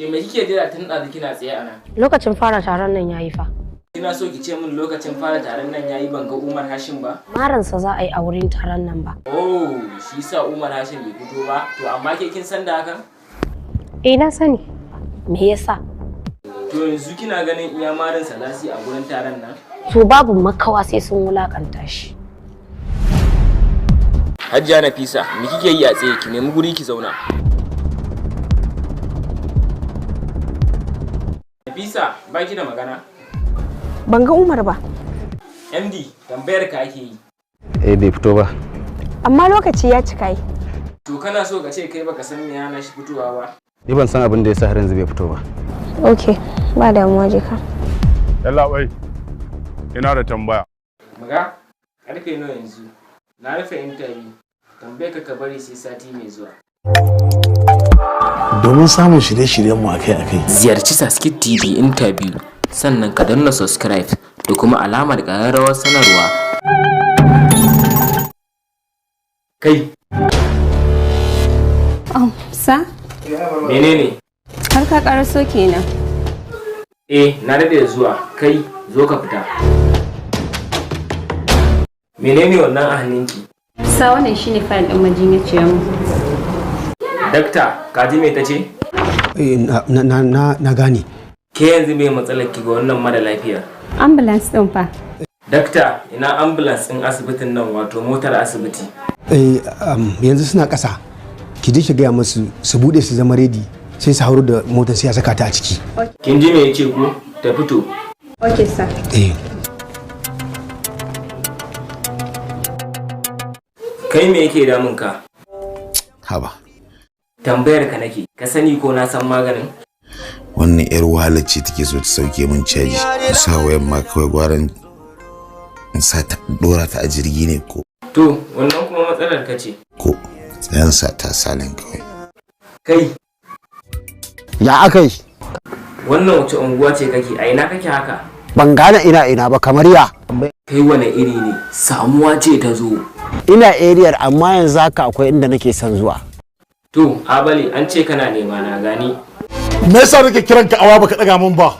Ke me kike jira tun ɗazu kina tsaye a nan? Lokacin fara taron nan yayi fa. Kina so ki ce min lokacin fara taron nan yayi ban ga Umar Hashim ba? Maransa za a yi a wurin taron nan ba. Oh, shi sa Umar Hashim bai fito ba. To amma ke kin san da hakan? Eh, na sani. Me yasa? To yanzu kina ganin iya marin sa za su yi a gurin taron nan? To babu makawa sai sun wulakanta shi. Hajiya Nafisa, me kike yi a tsaye? Ki nemi guri ki zauna. Nafisa, ba ki da magana? Ban ga Umar ba. MD, tambayar ka ake yi. Eh, bai fito ba. Amma lokaci ya cika yi. To kana so ka ce kai baka san me yana shi fitowa ba? Ni ban san abin da yasa har yanzu bai fito ba. Ok, ba damuwa, je ka. Yallaɓai, ina da tambaya. Muga, karfe nawa yanzu? Na rufe interview. Tambayar ka ka bari sai sati mai zuwa. Domin samun shirye-shiryenmu akai-akai. Ziyarci Saskit TV Interview, sannan ka danna subscribe da kuma alamar ƙararrawar sanarwa. Kai, Oh, sa? Menene? Har ka karaso kenan. Eh, na daɗe da zuwa. Kai, zo ka fita. Menene wannan a hannunki? Sa, wannan shine fayil ɗin majinyaciyar mu. Dakta, ka ji me ta ce? Eh, na gane. Ke yanzu me matsalar ki ga wannan mara lafiya? Ambulance ɗin fa. Dakta, ina ambulance ɗin asibitin nan, wato motar asibiti? Eh, yanzu suna ƙasa. Ki je ki gaya musu su bude su zama ready, sai su hauro da motar, sai a saka ta a ciki. Kin ji me yace ko? Ta fito. Okay, sir. Eh. Kai, me yake damun ka? Haba. Tambayar ka nake, ka sani ko na san maganin? Wannan 'yar wahalar ce take so ta sauke min caji. In sa wayan ma kawai gwaran in sa ta dora ta a jirgi ne ko. To, wannan kuma matsalar ka ce. Ko tsayan sa ta salin kawai. Kai, Ya aka yi? Wannan wace unguwa ce kake? A ina kake haka? Ban gane ina ina ba, kamar ya. Kai wane iri ne? Samuwa ce ta zo. Ina ariyar, amma yanzu haka akwai inda nake son zuwa. To, Abali, an ce kana nema na gani. Me yasa nake kiran ka awa baka daga mun ba?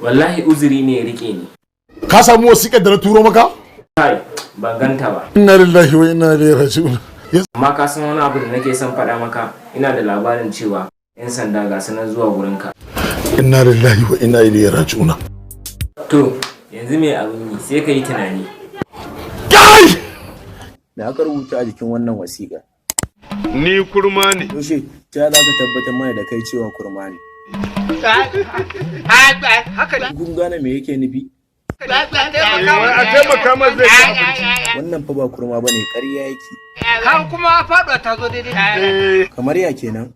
Wallahi uzuri ne ya rike ni. Ka samu wasiƙar da na turo maka? Kai, ban ganta ba. Inna lillahi wa inna ilaihi raji'un. Amma ka san wani abu da nake son faɗa maka, ina da labarin cewa 'yan sanda ga su nan zuwa gurinka. Inna lillahi wa inna ilaihi raji'un. To, yanzu me abin yi? Sai ka yi tunani. Kai! Me aka rubuta a jikin wannan wasiƙa? Ni kurma ne. Yaushe ta za ka tabbatar mana da kai cewa kurma ne? Kun gane me yake nufi? Wai a taimaka masa zai ci abinci. Wannan fa ba kurma bane, ƙarya yake. Kan kuma faɗuwa ta zo daidai. Kamar ya kenan?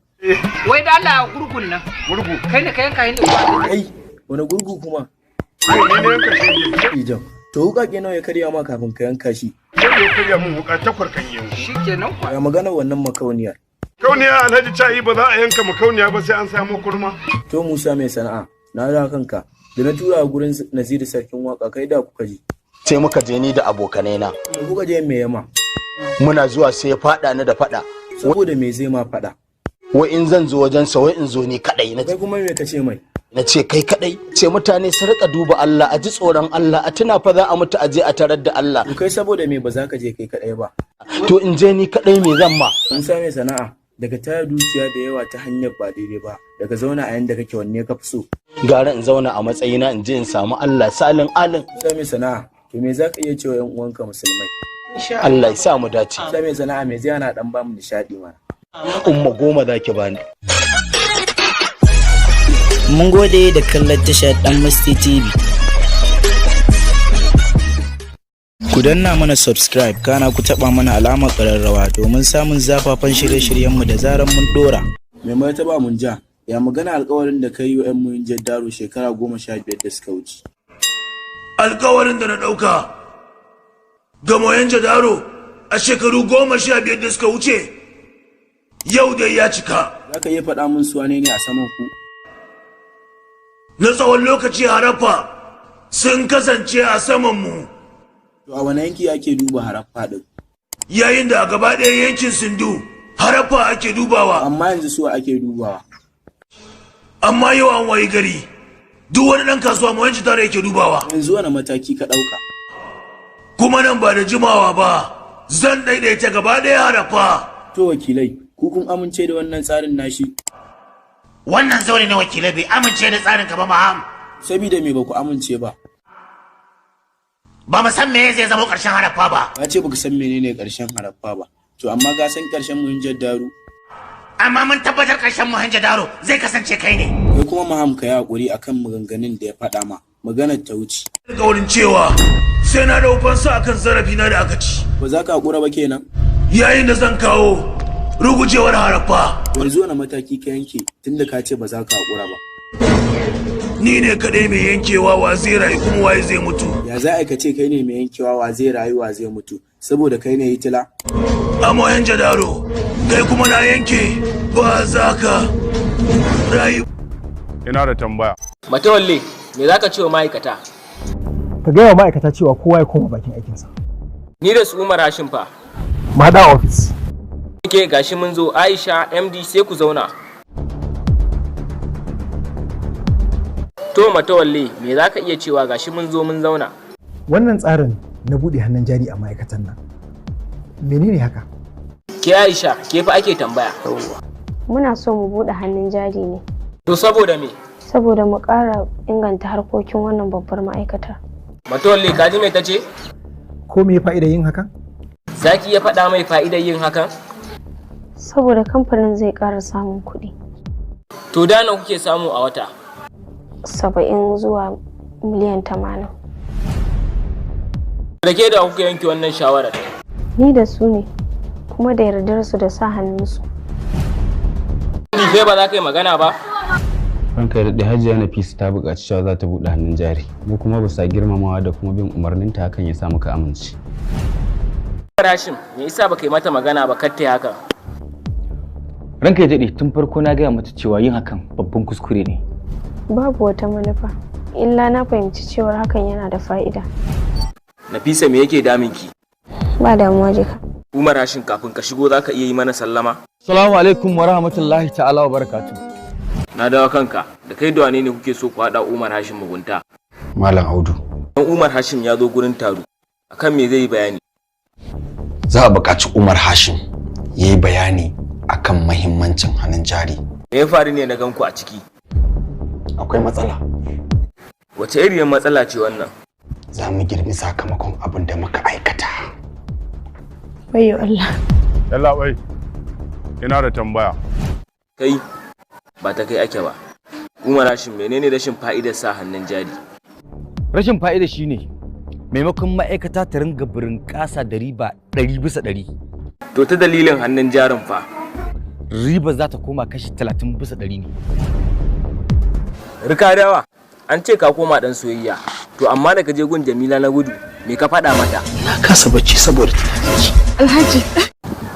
Wai da Allah, gurgun nan. Gurgu. Kai ne ka yanka hindi ko? Kai, wani gurgu kuma? Ni ne yanka shege. Ijan. To wuƙaƙe nawa ya karya ma kafin ka yanka shi? Sai ya karya min wuka takwar kan yanzu. Shikenan kuwa. Ya magana wannan makauniyar? Kauniya, Alhaji Cayi, ba za a yanka makauniya ba sai an samu kurma. To Musa mai sana'a, na da kanka. Da na tura gurin Naziru sarkin waka, kai da kuka je. Sai muka je ni da abokanai na. Da kuka je, me yama? Muna zuwa sai ya faɗa ni da faɗa. Saboda me zai ma faɗa? Wai in zan zo wajen sa, wai in zo ni kadai na. Kai kuma me ka ce mai? Na ce kai kadai. Ce mutane su rika duba Allah, a ji tsoron Allah, a tuna fa za a mutu a je a tarar da Allah. To kai saboda me ba za ka je kai kadai ba? To in je ni kadai me zan ma? Musa mai sana'a, daga tara dukiya da yawa ta hanyar ba daidai ba, daga zauna a yanda kake, wanne ka fi so? Gara in zauna a matsayina, in je in samu Allah salin alin. Musa mai sana'a, to me za ka iya cewa 'yan uwanka musulmai? Allah ya sa mu dace. Musa mai sana'a, me zai hana dan bamu nishaɗi mana? Umma, 10 zaki bani. Mun gode da kallon tashar Dan Musti TV. Ku danna mana subscribe, kana ku taɓa mana alamar ƙararrawa domin samun zafafan shirye-shiryenmu da zarar mun ɗora. Mai martaba mun ja, ya magana alkawarin da ka yi wa 'yan muyin Daro shekara 15 da suka wuce? Alkawarin da na ɗauka ga Moyan Jadaro a shekaru 15 da suka wuce, yau dai ya cika. Za ka iya faɗa mun su wane ne a saman ku? Na tsawon lokaci Harappa sun kasance a samanmu. To a wane yanki ake duba Harappa ɗin? Yayin da a gaba ɗayan yankin Sindu, Harappa ake dubawa. Amma yanzu su ake dubawa? Amma yau an wayi gari, duk wani ɗan kasuwa Mohenjo Daro yake dubawa. Yanzu wani mataki ka ɗauka? Kuma nan ba da jimawa ba, zan daidaita gaba ɗaya Harappa. To wakilai, ku kun amince da wannan tsarin nashi? Wannan zaure na wakilai bai amince da tsarin ka ba, Maham. Sabida me ba ku amince ba? Ba mu san me zai zama ƙarshen Harappa ba. Ka ce baka san menene ƙarshen Harappa ba. To amma ka san ƙarshen Mohenjo Daro? Amma mun tabbatar ƙarshen Mohenjo Daro zai kasance kai ne. Kai kuma Maham, ka yi haƙuri akan maganganun da ya faɗa ma. Maganar ta wuce. Alƙawarin cewa sai na dau fansa akan zarafina da aka ci. Ba za ka haƙura ba kenan? Yayin da zan kawo rugujewar Harappa. Yanzu wani mataki ka yanke tunda ka ce ba za ka haƙura ba? Ni ne kaɗai mai yankewa wa zai rayu kuma waye zai mutu. Ya za a ka ce kai ne mai yankewa wa zai rayu wa zai mutu, saboda kai ne Hitler? A Mohenjo Daro, kai kuma na yanke ba za ka rayu. Ina da tambaya. Matawalle, me za ka ce wa ma'aikata? Ka gaya wa ma'aikata cewa kowa ya koma bakin aikinsa. Ni da su Umar Hashim fa? Mu haɗa a ofis. Ke gashi mun zo, Aisha, MD, sai ku zauna. To Matawalle, me za ka iya cewa? Gashi mun zo mun zauna. Wannan tsarin na buɗe hannun jari a ma'aikatan nan, menene haka? Ke Aisha, ke fa ake tambaya. Muna so mu buɗe hannun jari ne. To saboda me? Saboda mu ƙara inganta harkokin wannan babbar ma'aikatar. Matawalle, ka ji me ta ce? Ko me fa'idar yin hakan? Za ki iya faɗa mai fa'idar yin hakan? Saboda kamfanin zai ƙara samun kuɗi. To da nawa kuke samu a wata? 70 zuwa miliyan 80. Da ke da kuka yanke wannan shawarar? Ni da su ne, kuma da yardar su da sa hannunsu. Kai ba za ka yi magana ba? Ranka ya daɗe, Hajiya Nafisa ta buƙaci cewa za ta buɗe hannun jari, mu kuma bisa girmamawa da kuma bin umarninta, hakan ya sa muka amince. Hashim, me yasa baka yi mata magana ba kar ta yi hakan? Ranka ya daɗe, tun farko na gaya mata cewa yin hakan babban kuskure ne. Babu wata manufa, illa na fahimci cewar hakan yana da fa'ida. Nafisa, me yake daminki? Ba damuwa, jika. Umar Hashim, kafin ka shigo za ka iya yi mana sallama? Salamu alaikum wa rahmatullahi ta'ala wa barakatu. Na dawo kanka, da kai da wane ne kuke so ku haɗa Umar Hashim mugunta? Malam Audu. Dan Umar Hashim ya zo gurin taro, akan me zai yi bayani? Za a buƙaci Umar Hashim ya yi bayani akan mahimmancin hannun jari. Me ya faru ne na ganku a ciki? Akwai matsala. Wace iriyar matsala ce wannan? Za mu girbi sakamakon abin da muka aikata. Wayyo Allah. Yallaɓai, ina da tambaya. Kai, ba ta kai ake ba. Umar Hashim, menene rashin fa'idar sa hannun jari? Rashin fa'ida shine maimakon ma'aikata ta ringa burin ƙasa da riba 100%. To ta dalilin hannun jarin fa? Riba za ta koma kashi 30% ne. Rikadawa, an ce ka koma dan soyayya. To amma da ka je gun Jamila na gudu, me ka faɗa mata? Na kasa bacci saboda tunaninki. Alhaji.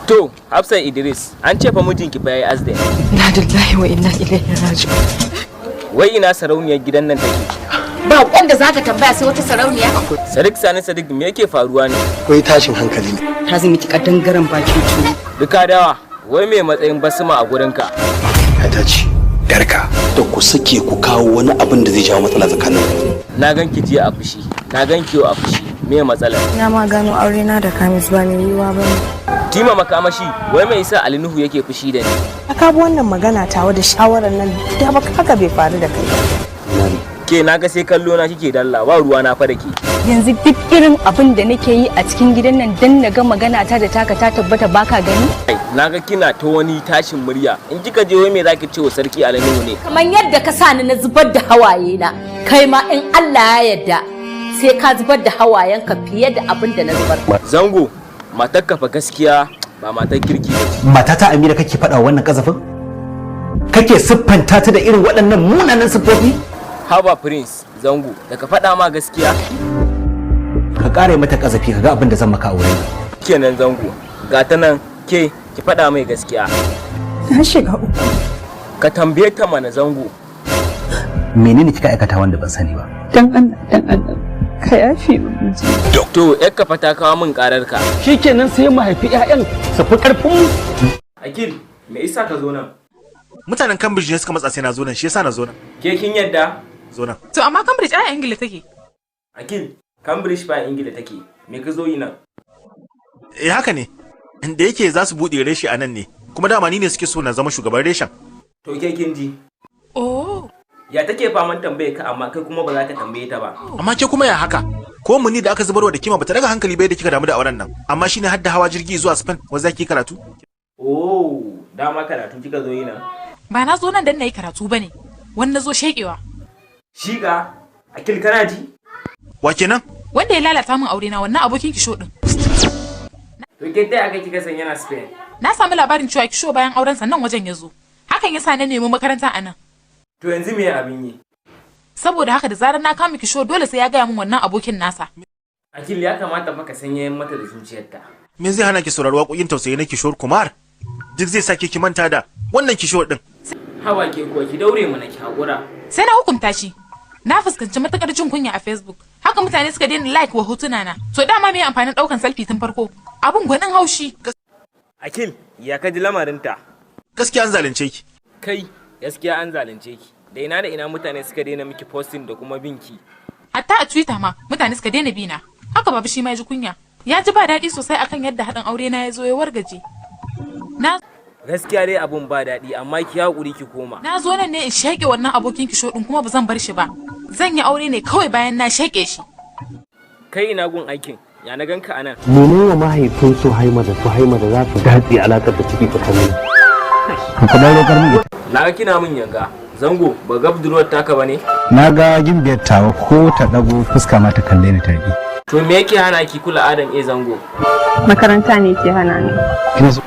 To, Hafsat Idris, an ce fa mijinki fa yayi accident. Inna lillahi wa inna ilaihi raji'un. Wai ina sarauniyar gidan nan take? Ba wanda zaka tambaya sai wata sarauniya. Sadiq Sani Sadiq, me yake faruwa ne? Akwai tashin hankali ne. Ta zai miki kadangaren bakin tuwo. Rikadawa, wai me matsayin Basma a gurinka? Ya dace. Yarka da ku sake ku kawo wani abin da zai jawo matsala tsakanin ku. Na ganki jiya a fushi, na ganki yau a fushi. Me matsalar? Na ma gano aure na da Kamis ba mai yiwuwa ba ne. Tima Makamashi, wai me yasa Ali Nuhu yake fushi da ni? Ka bi wannan magana tawa da shawarar nan da ba, haka bai faru da kai ba. Ke na ga sai kallo na kike, dalla ba ruwa na fa da ke. Yanzu duk irin abin da nake yi a cikin gidan nan dan na ga magana ta da taka ta tabbata, baka gani? Ai, na ga kina ta wani tashin murya. In kika je, wai me zaki ce wa sarki Ali Nuhu ne? Kamar yadda ka sa ni na zubar da hawaye na, kai ma in Allah ya yarda sai ka zubar da hawayenka fiye da abin da na zubar. Zango, matar ka fa gaskiya ba matar kirki ba ce. Matata Amira kake faɗa wa wannan kazafin? Kake siffanta ta da irin waɗannan munanan siffofi? Haba Prince Zango, da ka faɗa ma gaskiya. Ka ƙara mata kazafi ka ga abin da zan maka a wurin. Kenan Zango, ga ta nan, ke ki faɗa mai gaskiya. Na shiga uku. Ka tambaye ta mana, Zango. Menene kika aikata wanda ban sani ba? Dan Allah, dan Allah, ka yafe min miji. To, yakka fa ta kawo min karar ka. Shikenan, sai mu haifi 'ya'yan su fi karfin mu. Akil, me isa ka zo nan? Mutanen Cambridge ne suka matsa sai na zo nan, shi yasa na zo nan. Ke kin yadda? Zo nan. To amma Cambridge ai a Ingila take. Akil, Cambridge ba Ingila take. Me ka zo yi nan? Eh haka ne. Da yake za su buɗe reshe a nan ne. Kuma dama ni ne suke so na zama shugaban reshen. To ke kin ji? Oh. Ya take faman tambaye ka amma kai kuma ba za ka tambaye ta ba. Amma ke kuma ya haka? Ko muni da aka zubarwa da kima bata daga hankali bai da kika damu da auren nan. Amma shine hadda hawa jirgi zuwa Spain wa za ki karatu? Oh, dama karatu kika zo yi nan. Ba na zo nan dan na yi karatu bane. Wani na zo shekewa. Shiga, Akil kana ji? Wa kenan? Wanda ya lalata min aure na wannan abokin kisho din. To ke ta aka kika san yana Spain? Na samu labarin cewa kisho bayan auren sa nan wajen ya zo. Hakan yasa na nemi makaranta a nan. To yanzu me abin yi? Saboda haka da zarar na kama kisho dole sai ya gaya min wannan abokin nasa. Akil ya kamata fa ka san yayin mata da zuciyarta. Me zai hana ki saurari waƙoƙin tausayi na Kishore Kumar? Duk zai sake ki manta da wannan Kishore din. Hawa ke kuwa ki daure mana ki haƙura. Sai na hukunta shi. Na fuskanci matakar jin kunya a Facebook. Haka mutane suka daina like wa hotuna na. To dama me amfanin daukan selfie tun farko? Abun gwanin haushi. Akil, ya ka ji lamarinta? Gaskiya an zalunce ki. Kai, gaskiya an zalunce ki. Da ina da ina mutane suka daina miki posting da kuma binki. Hatta a Twitter ma mutane suka daina bina. Haka babu shi ma ya ji kunya. Ya ji ba daɗi sosai akan yadda haɗin aure na ya zo ya wargaje. Na Gaskiya dai abun ba daɗi amma ki haƙuri ki koma. Na zo nan ne in sheƙe wannan abokin kisho ɗin kuma ba zan bar shi ba. Zan yi aure ne kawai bayan na sheƙe shi. Kai ina gun aikin, ya na ganka anan. Mene wa mahaifin Suhaima da Suhaima da za su datse alaƙar da ciki tsakanin? Ka kuma roƙar mu. Na ga kina min yanga. Zango ba ga budurwar taka bane? Na ga gimbiyar tawa ko ta ɗago fuska ma ta kalle ni ta ki. To me yake hana ki kula Adam A Zango? Makaranta ne ke hana ni.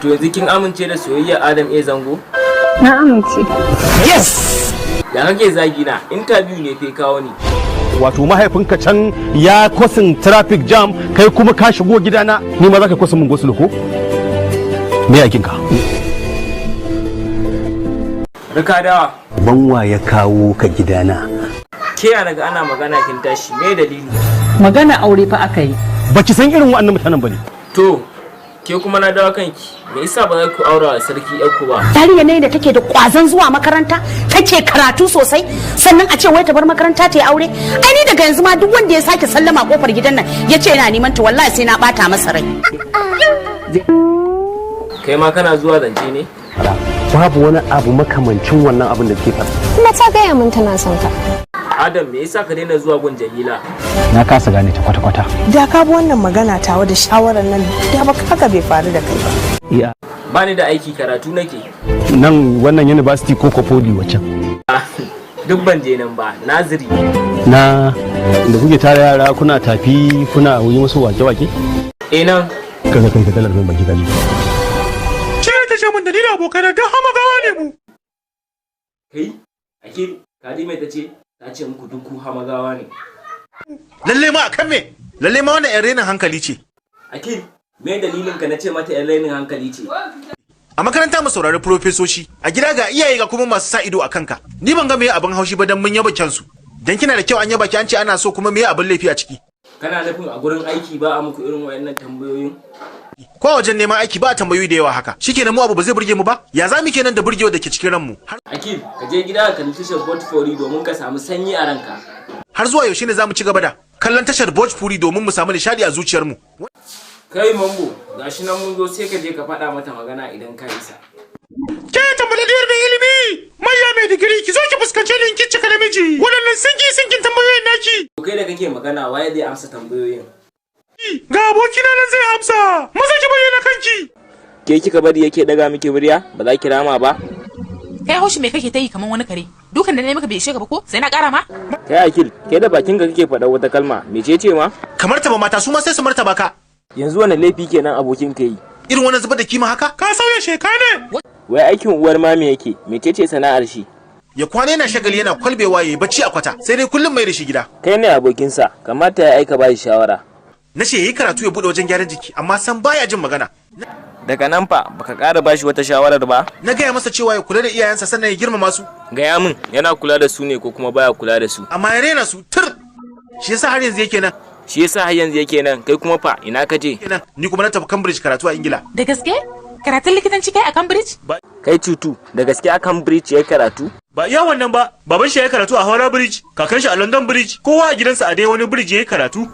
To yanzu kin amince da soyayyar Adam A Zango? Na amince. Yes! Ya kake zagi na? Interview ne fe kawo ni. Wato mahaifinka can ya kwasin traffic jam kai kuma ka shigo gidana ni ma za ka kwasin mun gosulo ko? Me aikin ka? Rika dawa. Banwa ya kawo ka gidana. Ke ya naga ana magana kin tashi me dalili? Magana aure fa aka yi. Baki san irin waɗannan mutanen bane. To, ke kuma na dawo kanki. Me yasa ba za ku aura wa sarki ƴarku ba? Yarinya ne da take da kwazon zuwa makaranta, take karatu sosai, sannan a ce wai ta bar makaranta ta yi aure. Ai ni daga yanzu ma duk wanda ya sake sallama kofar gidan nan ya ce yana neman ta wallahi sai na bata masa rai. Kai ma kana zuwa zance ne? Babu wani abu makamancin wannan abin da suke faɗa. Kuma ta gaya min tana son ka. Adam me yasa ka daina zuwa gun Jamila? Na kasa gane ta kwata-kwata. Da ka bi wannan magana tawa da shawarar nan da ba haka bai faru da kai ba. Iya. Ba ni da aiki karatu nake. Nan wannan university ko ko poli wacan. Duk ban je nan ba, naziri. Na da kuke tara yara kuna tafi kuna yi musu wake-wake? Eh nan. Kaga kai ka dalar min baki gani. Ce ta ce mun da ni da abokaina don hamagawa ne mu. Kai, Akil, ka ji mai ta ce? Ta ce muku duk ku hamagawa ne. Lalle ma akan me? Lalle ma wannan 'yan renin hankali ce. Akil, me dalilin ka na ce mata 'yan renin hankali ce? A makaranta mu saurari profesoshi, a gida ga iyaye ga kuma masu sa ido a kanka. Ni ban ga me abin haushi ba dan mun yaba kyansu. Dan kina da kyau an yaba ki an ce ana so kuma me abin laifi a ciki. Kana nufin a gurin aiki ba a muku irin wayannan tambayoyin? Ko a wajen neman aiki ba a tambayoyi da yawa haka. Shikenan mu abu ba zai burge mu ba? Ya za mu kenan da burgewa da ke cikin ranmu? Akil, ka je gida ka kalli tashar Botfori domin ka samu sanyi a ranka. Har zuwa yaushe ne za mu ci gaba da kallon tashar Bhojpuri domin mu samu nishadi a zuciyarmu? Kai mambo, gashi nan mun zo sai ka je ka faɗa mata magana idan ka isa. Ke tambalaliyar mai ilimi, maiya mai digiri, ki zo ki fuskance ni in kin cika namiji. Waɗannan sinki sinkin tambayoyin naki. To kai da kake magana waye zai amsa tambayoyin? Ga abokina nan zai amsa. Maza ki bayyana kanki. Ke kika bari yake daga miki murya ba za ki rama ba? Kai haushi me kake ta yi kaman wani kare? Dukan da na yi maka bai ishe ka ba ko? Sai na ƙara ma? Kai Akil, kai da bakinka kake faɗa wata kalma, mecece ma? Kamar ta ba mata su ma sai su martaba ka. Yanzu wani laifi kenan abokin ka yi? Irin wannan zubar da kima haka? Ka sauya sheka ne? Wai aikin uwar ma me yake? Mecece sana'ar shi? Ya kwana yana shagali yana kwalbewa yayi bacci a kwata sai dai kullum mai da shi gida. Kai ne abokinsa, kamata ya aika ba shi shawara. Na ce yayi karatu ya bude wajen gyaran jiki amma san baya jin magana. Daga nan fa baka ƙara bashi wata shawarar ba? Na gaya masa cewa ya kula da iyayensa sannan ya girmama su. Gaya min yana kula da su ne ko kuma baya kula da su? Amma ya rena su tur. Shi yasa har yanzu yake nan. Shi yasa har yanzu yake nan kai kuma fa ina ka je? Ni kuma na tafi Cambridge karatu a Ingila. Da gaske? Karatun likitanci kai a Cambridge? Kai cutu, da gaske a Cambridge ya karatu? Ba iya wannan ba, baban shi ya karatu a Howrah Bridge, kakan shi a London Bridge, kowa a gidansa a dai wani bridge ya karatu.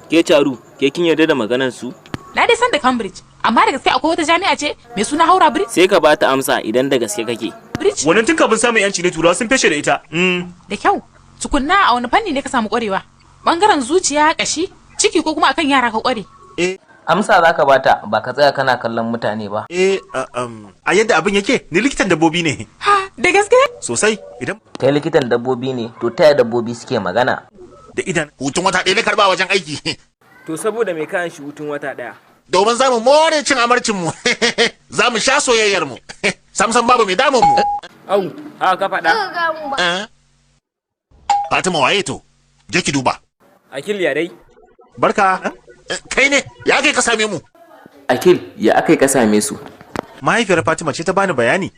Ke Charu, ke kin yarda da maganar su? Na dai san da Cambridge, amma da gaske akwai wata jami'a ce mai suna Haura Bridge? Sai ka bata amsa idan da gaske kake. Bridge? Wannan tun kafin samun yanci ne turawa sun feshe da ita. Da kyau. Tukunna a wani fanni ne ka samu kwarewa? Bangaren zuciya, kashi, ciki ko kuma akan yara ka kware? Amsa za ka bata ba ka tsaya kana kallon mutane ba. A yadda abin yake, ni likitan dabbobi ne. Ha, da gaske? Sosai, idan Kai likitan dabbobi ne, to ta yaya dabbobi suke magana? Da idan hutun wata ɗaya na karba wajen aiki. To saboda me kayan shi hutun wata ɗaya? Domin za mu more cin amarcin mu. Za mu sha soyayyar mu. Samsam babu mai damun mu. Au, haka ka faɗa. Eh? Fatima waye to? Je ki duba. Akil ya dai. Barka. Kai ne, ya kai ka same mu? Akil, ya aka ka same su? Mahaifiyar Fatima ce ta bani bayani.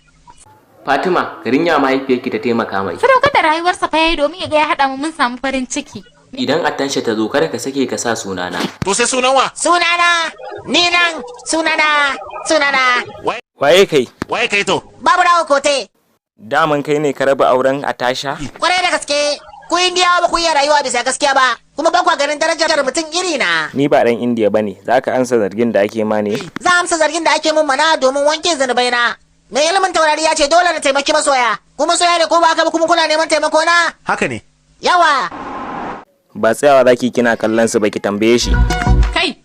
Fatima, garin ya mahaifiyarki ta taimaka mai. Sadaukar da rayuwarsa fa yayi domin ya ga ya haɗa mu mun samu farin ciki. Idan Atansha ta zo kada ka sake ka sa sunana. To sai sunan wa? Sunana, ni nan, sunana, sunana. Waye kai? Waye kai to? Babu rawo kote. Daman kai ne ka raba auren Atasha? Kwarai da gaske, ku Indiyawa ba ku iya rayuwa bisa gaskiya ba, kuma ba kwa ganin darajar mutum iri na. Ni ba dan Indiya bane, za ka ansa zargin da ake ma ne? Za a amsa zargin da ake mun mana domin wanke zunubai na. Mai ilimin taurari ya ce dole na taimaki masoya. Kuma masoya ne ko ba haka ba kuma kuna neman taimako na? Haka ne. Yawa. Ba tsayawa zaki kina kallon su ba ki tambaye shi. Kai,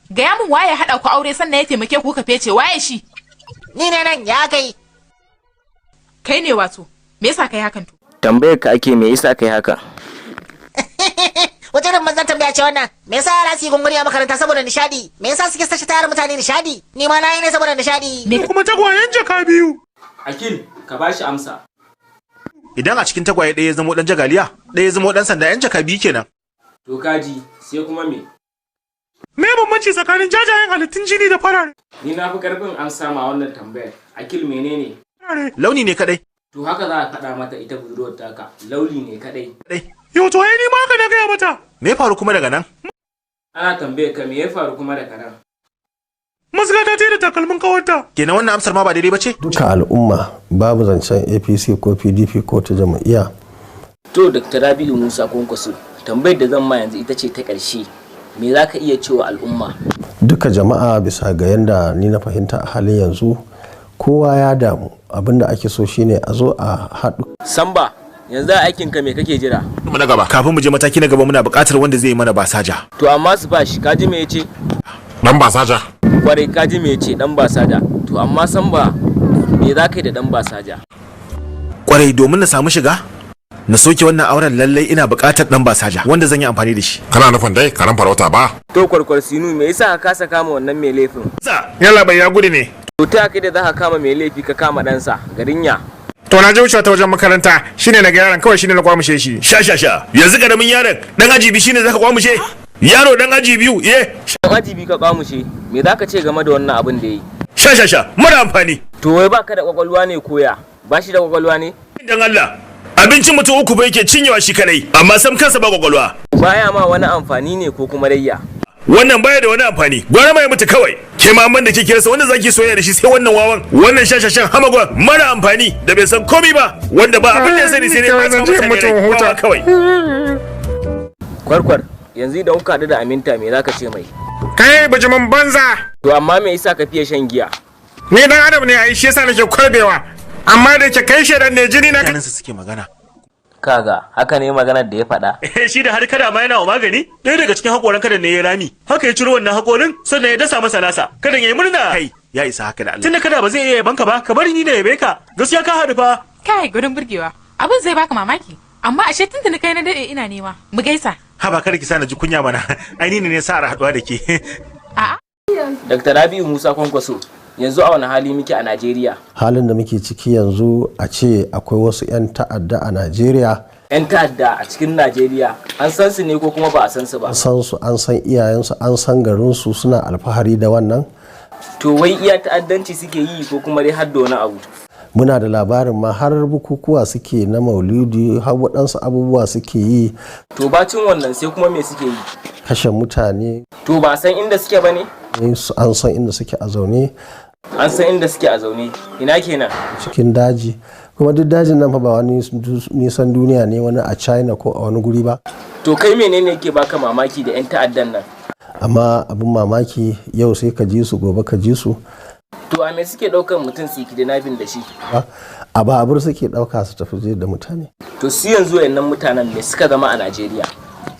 gaya min waye haɗa ku aure sannan ya taimake ku ka fece waye shi? Ni ne nan ya kai. Kai ne wato, me yasa kai hakan to? Tambayar ka ake me yasa kai haka? Wata irin manzan tambaya ce wannan? Me yasa yara su yi gunguri a makaranta saboda nishadi? Me yasa suke sace tayar mutane nishadi? Ni ma na yi ne saboda nishadi. Kuma tagwayen jaka biyu. Akil, ka bashi amsa. Idan a cikin tagwaye ɗaya ya zamo ɗan jagaliya, ɗaya ya zamo ɗan sanda yan jaka biyu kenan. To kaji, sai kuma me? Me bambanci tsakanin jajayen halittun jini da farare? Ni na fi karfin amsa ma wannan tambayar. Akil menene? Launi ne kadai. To haka za ka faɗa mata ita budurwar taka, launi ne kadai. Yo to ai ni ma haka na gaya mata. Me ya faru kuma daga nan? Ana tambayar ka me ya faru kuma daga nan? Masga ta da takalmin kawarta. Kenan wannan amsar ma ba daidai ba ce? Duka al'umma babu zancen APC ko PDP ko ta jam'iyya. To Dr. Rabi'u Musa Kwankwaso, tambayar da zan ma yanzu ita ce ta ƙarshe. Me za ka iya cewa al'umma? Duka jama'a bisa ga yanda ni na fahimta a halin yanzu kowa ya damu abinda ake so shine a zo a haɗu. Samba, yanzu a aikinka me kake jira? Mu na gaba. Kafin mu je mataki na gaba muna buƙatar wanda zai yi mana basaja. To amma su bashi, ka ji me yace? Dan basaja. Kwarai ka ji me yace dan basaja. To amma Samba, me za ka yi da dan basaja? Kwarai domin na samu shiga? Na soke wannan auren lallai ina buƙatar dan basaja wanda zan yi amfani da shi. Kana nufin dai karan farauta ba? To kwarkwar sinu me yasa ka kasa kama wannan mai laifin? Yalla bai ya gudu ne. To ta kai da za ka kama mai laifi ka kama ɗansa garin ya. To na je wucewa ta wajen makaranta shine na ga yaron kawai shine na kwamushe shi. Sha sha sha yanzu karamin yaron dan aji biyu shine zaka kwamushe? Yaro dan aji biyu eh. Dan aji biyu ka kwamushe me za ka ce game da wannan abin da yayi? Sha sha sha mara amfani. To wai baka da kwakwalwa ne koya? Ba shi da kwakwalwa ne? Dan Allah abincin mutum uku ba yake cinyewa shi kadai amma sam kansa ba kwakwalwa. Baya ma wani amfani ne ko kuma rayya? Wannan baya da wani amfani gwara mai mutu kawai ke ma da kike rasa wanda zaki soyayya da shi sai wannan wawan wannan shashashan hamagon mara amfani da bai san komai ba wanda ba abin da ya sani sai dai ba mutane rai kawai. Kwarkwar yanzu idan kuka haɗu da Aminta me zaka ce mai? Kai bijimin banza. To amma me yasa ka fiye shan giya? Ni dan adam ne ai shi yasa nake kwarbewa amma da yake kai shedan ne jini na Mutanen su suke magana. Kaga haka ne maganar da ya faɗa. Shi da har kada ma yana wa magani ɗaya daga cikin haƙoran kada ne ya rami haka ya ciro wannan haƙorin sannan ya dasa masa nasa kada ya yi murna. Kai ya isa haka da Allah. Tunda kada ba zai iya yabanka ba ka bari ni na yabe ka gaskiya ka haɗu fa. Kai gurin burgewa, abin zai baka mamaki. Amma ashe tun da na kai na daɗe ina nema, mu gaisa. Haba kada ki sa na ji kunya mana ai ni ne sa haɗuwa da ke. A'a. Dr. Rabi'u Musa Kwankwaso yanzu a wani hali muke a Najeriya? Halin da muke ciki yanzu a ce akwai wasu 'yan ta'adda a Najeriya. 'Yan ta'adda a cikin Najeriya an san su ne ko kuma ba a san su ba? An san su, an san iyayensu, an san garinsu suna alfahari da wannan. To wai iya ta'addanci suke yi ko kuma dai har da wani abu? Muna da labarin ma har bukukuwa suke na maulidi har waɗansu abubuwa suke yi. To bacin wannan sai kuma me suke yi? Kashe mutane. To ba san inda suke ba ne? An san inda suke a zaune. An san inda suke a zaune, ina kenan? Cikin daji, kuma duk dajin nan fa ba wani nisan duniya ne wani a China ko a wani guri ba. To kai menene yake baka mamaki da 'yan ta'addan nan? Amma abin mamaki, yau sai ka ji su, gobe ka ji su. To a me suke ɗaukan mutum su yi kidnapping da shi? A babur suke ɗauka su tafi da mutane. To su yanzu wayannan mutanen me suka zama a Najeriya?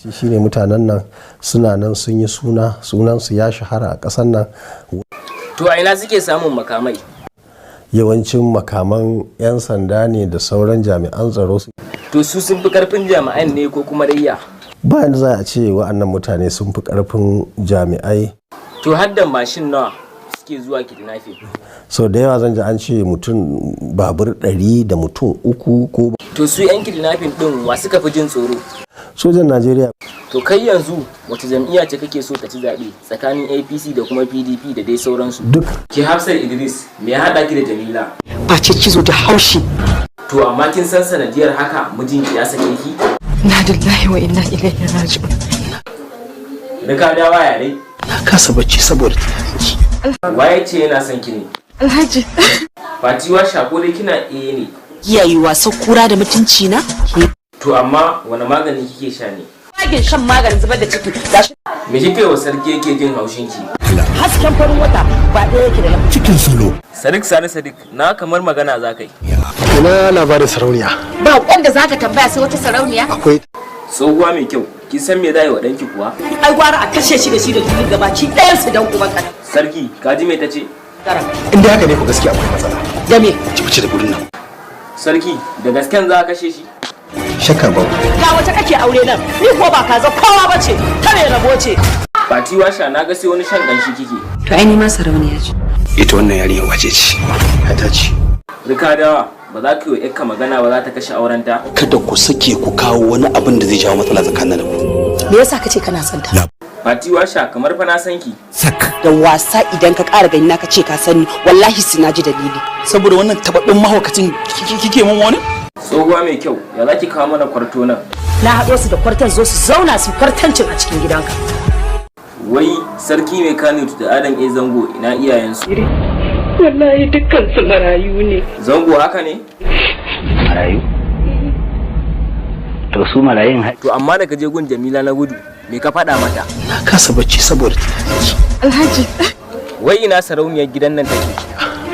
Shi shine mutanen nan suna nan sun yi suna, sunansu ya shahara a ƙasar nan. To a ina suke samun makamai? Yawancin makaman 'yan sanda ne da sauran jami'an tsaro. To su sun fi karfin jami'an ne ko kuma dayya? Bayan za a ce wa'annan mutane sun fi karfin jami'ai. To har da mashin nawa suke zuwa kidnapping? Sau da yawa zan ji an ce mutum babur 100 da mutum uku ko. To su 'yan kidnapping din wa suka fi jin tsoro? Sojan Najeriya. To kai yanzu wace jam'iyya ce kake so ta ci zaɓe tsakanin APC da kuma PDP da dai sauransu? Duk. Ki Hafsat Idris, me ya haɗa ki da Jamila? Face kizo da haushi. To amma kin san sanadiyar haka mijinki ya sake ki? Inna lillahi wa inna ilaihi raji'un. Rika da waya dai. Na kasa bacci saboda tunaninki. Waye ce yana son ki ne? Alhaji. Fatiwa shako dai kina eh ne. Iyaye wasan kura da mutunci na? To amma wani magani kike sha ne? Magin shan maganin zubar da ciki. Gashi. Me kike wa sarki yake jin haushin ki? Hasken farin wata ba ɗaya yake da na. Cikin salo. Sadiq Sani Sadiq, na kamar magana za ka yi. Ina labarin sarauniya? Ba wanda zaka tambaya sai wata sarauniya? Akwai. Tsohuwa mai kyau, kin san me za yi wa ɗanki kuwa? Ai gwara a kashe shi da shi da tuli gabaci ɗayan su dan uban ka. Sarki, ka ji me ta ce? In dai haka ne ku gaskiya akwai matsala. Da me? Ki fice da gurin nan. Sarki, da gasken za a kashe shi? Shakka babu. Ga wata kake aure nan, ni ko ba kaza kowa bace, ta mai rabo ce. Fati washa na ga sai wani shan ƙanshi kike. To ai ni ma sarauniya ce. Ita wannan yarinya wace ce? Ta ce. Rikadawa, ba za ka yi wa ƴarka magana ba za ta kashe aurenta? Kada ku sake ku kawo wani abin da zai jawo matsala tsakanin da ku. Me yasa kace kana son ta? Fati washa kamar fa na san ki. Da wasa idan ka ƙara gani na ka ce ka sani, wallahi sai na ji dalili. Saboda wannan tababbin mahaukacin kike mun wani? Tsohuwa mai kyau, ya za ki kawo mana kwarto nan? Na haɗo su da kwartan zo su zauna su kwartancin a cikin gidanka. Wai sarki mai Kano da Adam A Zango ina iyayensu? Wallahi dukkan su marayu ne. Zango haka ne? Marayu? To su marayun. To amma da ka je gun Jamila na gudu, me ka faɗa mata? Na kasa bacci saboda tunaninki. Alhaji. Wai ina sarauniyar gidan nan take?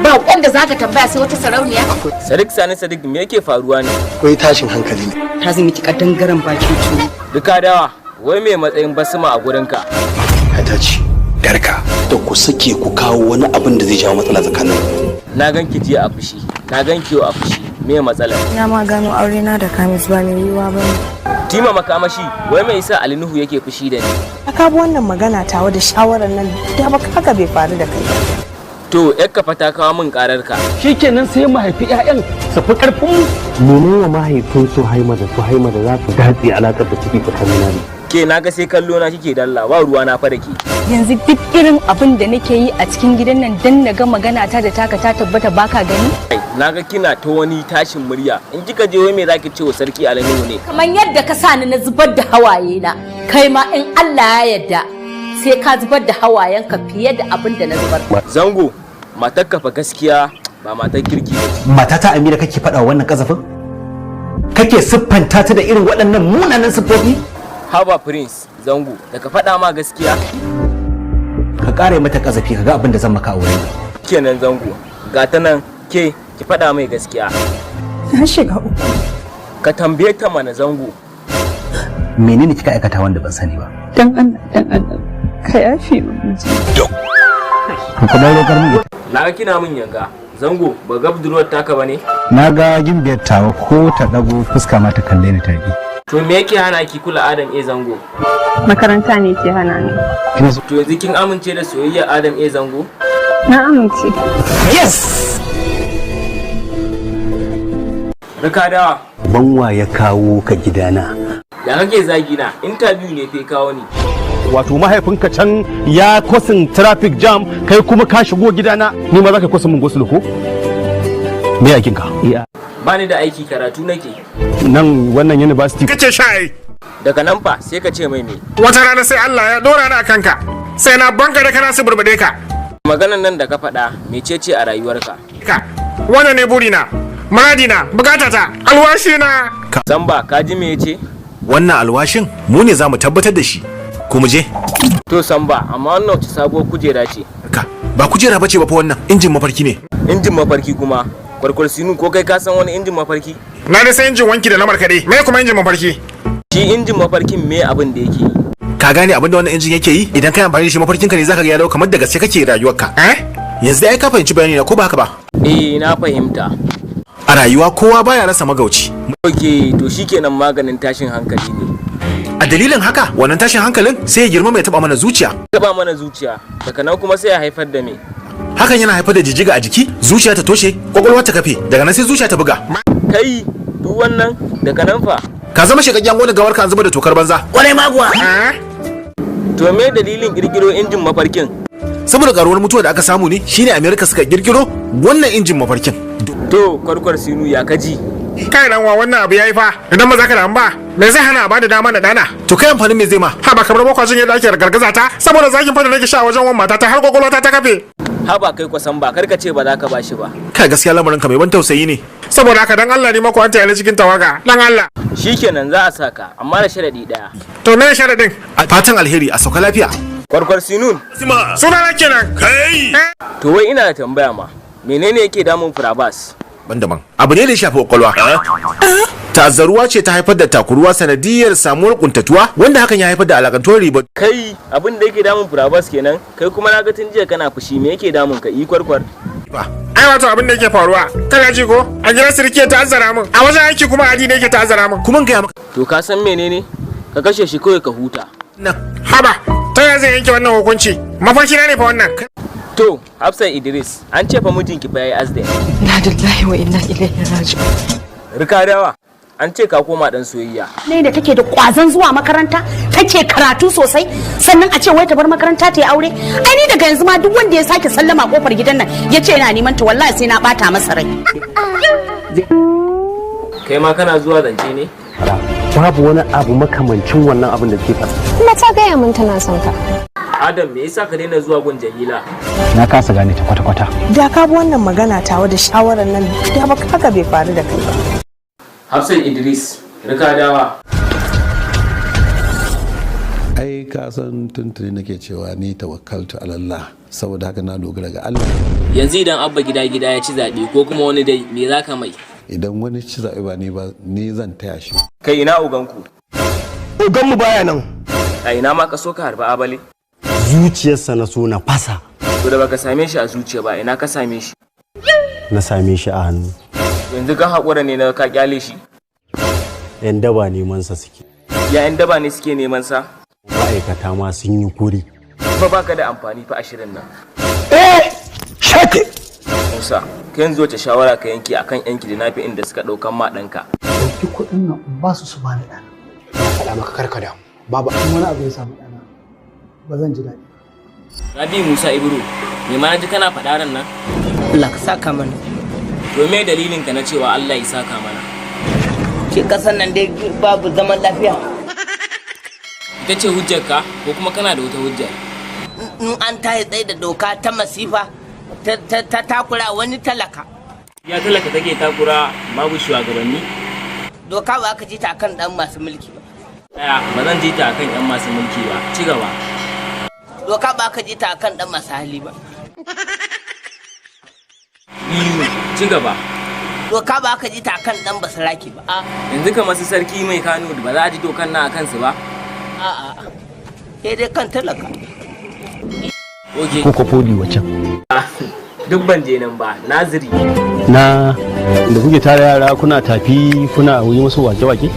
Ba wanda zaka tambaya sai wata sarauniya? Sadiq Sani Sadiq, me yake faruwa ne? Akwai tashin hankali ne. Ta zama ki kadangaren bakin tuwo. Duka dawa, wai me matsayin basma a gurinka? Ta ce. Darka, da ku sake ku kawo wani abin da zai jawo matsala tsakanin ku. Na ganki jiya a fushi, na ganki yau a fushi, me matsalar? Na ma gano aure na da Kamis ba mai yiwuwa ba ne. Tima makamashi, wai mai isa Ali Nuhu yake fushi da ni? Ka bi wannan magana tawa da shawarar nan da ba haka bai faru da kai. To, ƴar fa ta kawo min karar ka. Shikenan sai mu haifi 'ya'yan su fi karfin mu. Menene mahaifin Suhaima da Suhaima da za su datse alakar da take tsakanina ne? Ke na ga sai kallo na kike dalla, ba ruwa na fa da ke. Yanzu duk irin abin da nake yi a cikin gidan nan dan na ga magana ta da taka ta tabbata baka gani? Na ga kina ta wani tashin murya. In kika je wai me zaki ce wa sarki Ali Nuhu ne? Kamar yadda ka sa ni na zubar da hawaye na, kai ma in Allah ya yarda sai ka zubar da hawayenka fiye da abin da na zubar. Zango, matarka fa gaskiya ba matar kirki ba ce. Matata Amira kake faɗa wannan kasafin? Kake siffanta ta da irin waɗannan munanan siffofi? Haba Prince, Zango, da ka faɗa ma gaskiya. Ka ƙara mata kazafi ka ga abin da zan maka a wurin. Kenan Zango, ga ta nan ke ki faɗa mai gaskiya. Na shiga uku. Ka tambaye ta mana Zango. Menene kika aikata wanda ban sani ba? Dan Allah, dan Allah. Ka yafe min miji. To kuma roƙar min. Na ga kina min yanga. Zango, ba ga budurwar taka ba ne? Na ga gimbiyar tawa ko ta ɗago fuska ma ta kalle ni ta ki. To me yake hana ki kula Adam A Zango? Makaranta ne ke hana ni. To yanzu kin amince da soyayyar Adam A Zango? Na amince. Yes! Rikadawa. Banwa ya kawo ka gidana. Ya kake zagi na? Interview ne fe kawo ni. Wato mahaifinka can ya kwasin traffic jam, kai kuma ka shigo gidana, ni ma za ka kwasin mun gosulo ko? Me aikin ka? Ba ni da aiki, karatu nake. Nan wannan university. Kace sha ai. Daga nan fa sai ka ce mai me? Wata rana sai Allah ya dora ni a kanka. Sai na banka da kana su burbade ka. Maganan nan da ka faɗa mecece a rayuwarka? Ka wannan ne burina, muradina, bukatata, alwashina. Samba, ka ji me yace? Wannan alwashin mu ne za mu tabbatar da shi. Ko mu je? To Samba, amma wannan wace sabuwar kujera ce? Ka ba kujera bace ba fa, wannan injin mafarki ne. Injin mafarki kuma? Kwarkwar sinu, ko kai ka san wani injin mafarki? Na da sai injin wanki da na markaɗe. Me kuma injin mafarki? Shi injin mafarkin me abin da yake yi? Ka gane abin da wannan injin yake yi? Idan kai amfani da shi, mafarkinka ne zaka ga ya dawo kamar da gaske kake rayuwarka. Eh? Yanzu ai ka fahimci bayani na, ko ba haka ba? Eh, na fahimta. A rayuwa kowa baya rasa magauci. Ok, to shikenan, maganin tashin hankali ne. A dalilin haka wannan tashin hankalin sai ya girma mai taba mana zuciya. Taba mana zuciya, daga nan kuma sai ya haifar da me? Hakan yana haifar da jijjiga a jiki, zuciya ta toshe, kwakwalwa ta kafe, daga nan sai zuciya ta buga. Kai, duk wannan daga nan fa? Ka zama shekaggen wani gawar ka an zuba da tokar banza. Kwarai maguwa. To me dalilin kirkiro injin mafarkin? Saboda karuwar mutuwa da aka samu ne shine America suka kirkiro wannan injin mafarkin. To Kwarkwar sinu, ya kaji? Kai dan wa, wannan abu yayi fa. Idan ba za ka damu ba, me zai hana a bada dama na dana? To kai, amfanin me zai ma? Ha ba, kamar bakwajin yadda ake gargaza ta saboda zakin fa da nake sha wajen wan matata har kwakwalwa ta kafe. Haba kai kwasan ba, karka ce ba za ka bashi ba. Kai, gaskiya lamarin ka mai ban tausayi ne. Saboda haka dan Allah ne mako an tayar cikin tawaga. Dan Allah. Shikenan, za a saka, amma da sharadi daya. To me sharadin? Fatan alheri, a sauka lafiya. Kwarkwar sinun. Sunana kenan. Kai. To wai ina da tambaya ma. Menene yake damun Furabas? Daban-daban. Abu ne da ya shafi kwakwalwa. Ta'azzaruwa ce ta haifar da takuruwa sanadiyar samuwar kuntatuwa, wanda hakan ya haifar da alakantuwar riba. Kai, abin da yake damun Furabas kenan? Kai kuma na ga tun jiya kana fushi, me yake damun ka, yi kwarkwar? Ai wato abin da yake faruwa, kana ji ko? A gidan sirki ya ta'azzara min, a wajen aiki kuma adi ne yake ta'azzara min. Kuma gaya maka. To ka san menene? Ka kashe shi kawai ka huta. Haba, ta yaya zai yanke wannan hukunci? Mafarki na ne fa wannan. To, Hafsat Idris, an ce fa mijinki fa yayi accident. Inna lillahi wa inna ilaihi raji'un. Rikadawa, an ce ka koma dan soyayya. Ne da take da kwazon zuwa makaranta, take karatu sosai, sannan a ce wai ta bar makaranta ta yi aure. Ai ni daga yanzu ma duk wanda ya sake sallama kofar gidan nan ya ce yana neman ta, wallahi sai na bata masa rai. Kai ma kana zuwa zance ne? Babu wani abu makamancin wannan abin da ke faɗa. Kuma ta gaya min tana son ka. Adam, me yasa ka daina zuwa gun Jamila? Na kasa gane ta kwata-kwata. Da ka bi wannan magana tawa da shawarar nan, da ba haka bai faru da kai ba. Hafsat Idris, Rikadawa. Ai ka san tuntuni nake cewa ni tawakkaltu ala Allah, saboda haka na dogara ga Allah. Yanzu idan Abba gida gida ya ci zaɓe ko kuma wani dai, me za ka mai? Idan wani ci zaɓe ba ni ba, ni zan taya shi. Kai, ina oganku? Oganmu baya nan. A ina ma ka so ka harba abale? Zuciyarsa na so na fasa. To da baka same shi a zuciya ba, ina ka same shi? Na same shi a hannu. Yanzu ka haƙura ne na ka kyale shi? Yan daba neman sa suke. Ya yan daba ne suke neman sa? Ma'aikata ma sun yi kuri. Fa baka da amfani fa ashirin nan. Eh, shake. Musa, ka yanzu wace shawara ka yanke akan yan kidnapping inda suka ɗaukan ma ɗanka? Ɗauki kuɗin nan in ba su, su bani ɗana. Na faɗa maka karka damu. Babu In wani abu ya samu ɗana, ba zan ji daɗi. Rabi Musa Ibro, me ma ji kana faɗa ran nan? Allah ka saka mana. To me dalilin ka na cewa Allah ya saka mana? Shi kasan nan dai babu zaman lafiya. Ita ce hujjarka ko kuma kana da wata hujjar? In an tayi tsaye da doka ta masifa ta takura wani talaka. Ya talaka take takura, babu shugabanni? Doka ba ka ji ta kan dan masu mulki ba. Daya, ba zan ji ta akan yan masu mulki ba. Ci gaba. Doka ba ka ji ta kan dan masu hali ba. Biyu, ci gaba. Doka ba ka ji ta kan dan basaraki ba. Yanzu kamar su sarki mai Kano ba za a ji dokan nan a kansu ba? A'a. Sai dai kan talaka. Okay. Ko poli wacan. Duk ban je nan ba, Naziri. Na da kuke tara yara kuna tafi kuna yi musu wake-wake?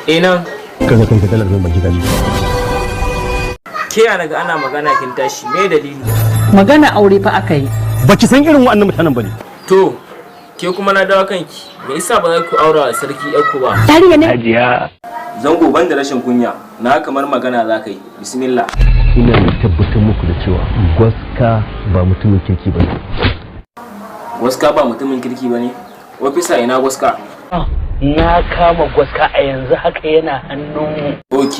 Eh, nan. Kaga kanka dalar min baki kaji. Ke ya naga ana magana kin tashi, me dalili? Magana aure fa aka yi. Baki san irin waɗannan mutanen bane. To, ke kuma na dawo kanki, me yasa ba za ku aura wa sarki yarku ba? Yarinya ne? Hajiya. Zango, ban da rashin kunya, na kamar magana za ka yi. Bismillah. Ina mai tabbatar muku da cewa Gwaska ba mutumin kirki ba ne. Gwaska ba mutumin kirki ba ne? Ofisa, ina Gwaska? Na kama Gwaska, a yanzu haka yana hannunmu. Ok,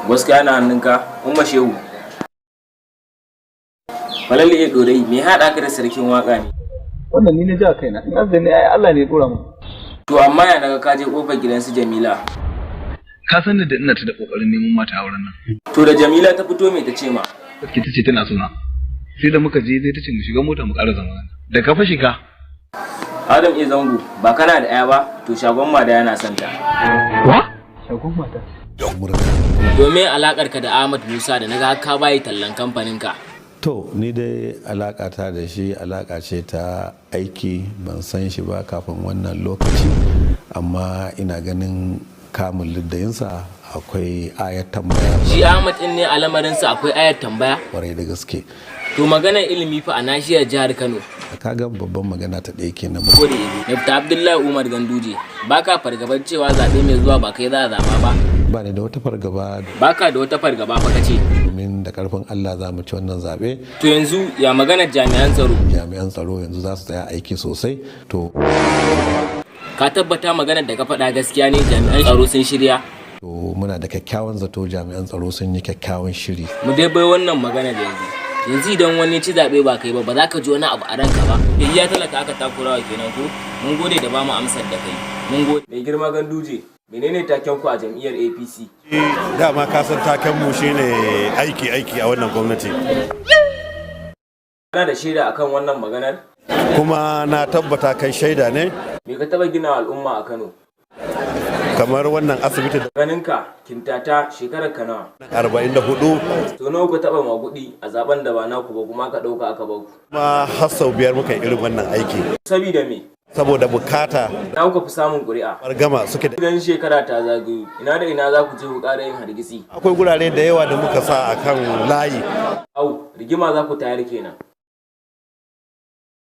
Gwaska yana hannunka, Umma Shehu. Falalu ya Dorai, me haɗa ka da sarkin waka ne? Wannan ni na ji a kaina, in azumi ai Allah ne ya dora mu. To amma ya naga ka je kofar gidan su Jamila. Ka san da ina ta da kokarin neman mata auren nan. To da Jamila ta fito me ta ce ma? Gaske ta ce tana sona. Sai da muka je sai ta ce mu shiga mota mu ƙara zama. Da ka fa shiga. Adam E Zango, ba kana da ɗaya ba, to shagon mada yana son ta. Wa? Shagon mada. Domin alakar ka da Ahmad Musa da naga ka bayi tallan kamfanin ka. To ni dai alaka ta da shi alaka ce ta aiki, ban san shi ba kafin wannan lokaci, amma ina ganin kamun liddayinsa akwai ayar tambaya. Shi Ahmad din ne a lamarinsa akwai ayar tambaya? Kwarai da gaske. To maganar ilimi fa a nashiyar jihar Kano. Ka ga babban magana ta ɗaya kenan. Gode. Dr. Abdullahi Umar Ganduje, baka fargabar cewa zaɓe mai zuwa ba kai za a zaɓa ba? Ba ni da wata fargaba. Baka da wata fargaba fa kace? Domin da karfin Allah za mu ci wannan zaɓe. To yanzu ya maganar jami'an tsaro? Jami'an tsaro yanzu za su tsaya aiki sosai. To ka tabbata maganar da ka faɗa gaskiya ne, jami'an tsaro sun shirya? To muna da kyakkyawan zato jami'an tsaro sun yi kyakkyawan shiri. Mu dai bai wannan maganar yanzu. Yanzu idan wani ci zaɓe ba kai ba, ba za ka ji wani abu a ranka ba. Iya talaka aka takurawa kenan ko? Mun gode da bamu amsar da kai. Mun gode. Mai girma Ganduje, menene taken ku a jam'iyyar APC? Dama ka san taken mu shine aiki aiki a wannan gwamnati. Kana da shaida akan wannan maganar? Kuma na tabbata kai shaida ne. Me ka taba gina al'umma a Kano? Kamar wannan asibiti da Ganinka kintata shekarar ka nawa? 44. To nawa ku taba magudi a zaben da ba naku ba kuma ka dauka aka ba ku? Kuma har sau 5 muka yi irin wannan aiki. Sabida me? Saboda bukata. Na kuka fi samun ƙuri'a. Gama suke da. Idan shekara ta zagayo, ina da ina za ku je ku ƙara yin hargitsi? Akwai gurare da yawa da muka sa a kan layi. Au, rigima za ku tayar kenan.